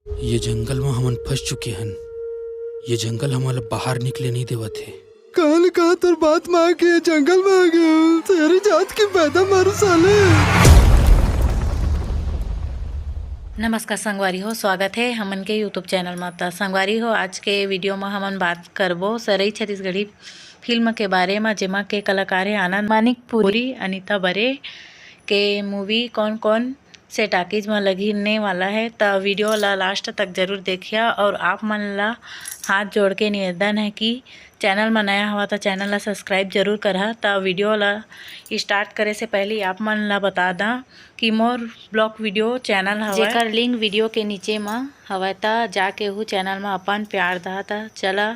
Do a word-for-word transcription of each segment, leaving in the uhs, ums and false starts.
ये जंगल म हमन फंस चुके हन। ये जंगल हमन ला बाहर निकले नहीं देवत हे। कहाँ ले कहाँ तोर बात म आके जंगल म आ गए हो? तेरी जात की पैदा मारू साले। नमस्कार संगवारी हो, स्वागत है हमन के YouTube चैनल म। त संगवारी हो, आज के वीडियो म हमन बात करबो सरई छत्तीसगढ़ी फिल्म के बारे म, जेमा के कलाकार है आनंद मानिकपुरी, अनिता बरे के मूवी कौन कौन से टाकीज म लगने वाला है। त वीडियो ला लास्ट तक जरूर देखिया और आप मन ला हाथ जोड़ के निवेदन है कि चैनल म नया हवा त चैनल ला सब्सक्राइब जरूर करहा। त वीडियो ला स्टार्ट करे से पहले आप मन ला बता दा कि मोर ब्लॉग वीडियो चैनल हवय, जेकर लिंक वीडियो के नीचे म हवय, त जाके हू चैनल म अपन प्यार दा। त चला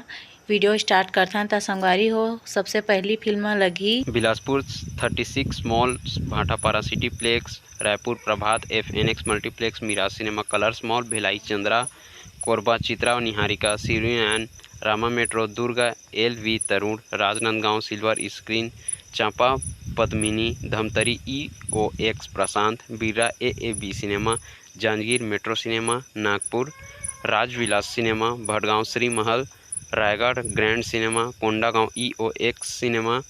वीडियो स्टार्ट करथन। त संगवारी हो, सबसे पहली फिल्म लगही Bilaspur thirty six mall, Bhatapara cityplex, Raipur Prabhat F N X multiplex, Miraj cinema colours mall, Bhilai Chandra, Korba Chitra और निहारिका, सिरियन, Rama metro, Durga, L V Tarun, Rajnandgaon silver screen, Champa Padmini, Dhamtari E O X Prashant, Birra A A B cinema, Janjgir metro cinema, Nagpur Rajvilas cinema, Bhatgaon Shri Mahal, Raigarh grand cinema, Kondagaon E O X cinema,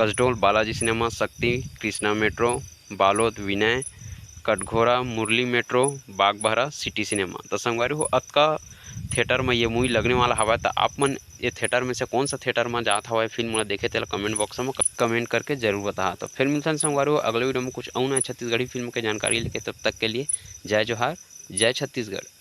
Kasdol Balaji cinema, Shakti Krishna metro, Balod Vinay, Katghora Murali metro, Bagbahara city cinema. त संगवारी हो, अतका theatre में ये movie लगने वाला हवय, त आप मन ये थिएटर में से कौन सा थिएटर में जात हवय फिल्म ला देखे, तेला कमेंट बॉक्स में कमेंट करके जरूर बताहा। तो फिर मिलथन संगवारी हो अगले वीडियो में कुछ अउ नया छत्तीसगढ़ी फिल्म के जानकारी लेके। तब तक के लिए जय जोहार, जय छत्तीसगढ़।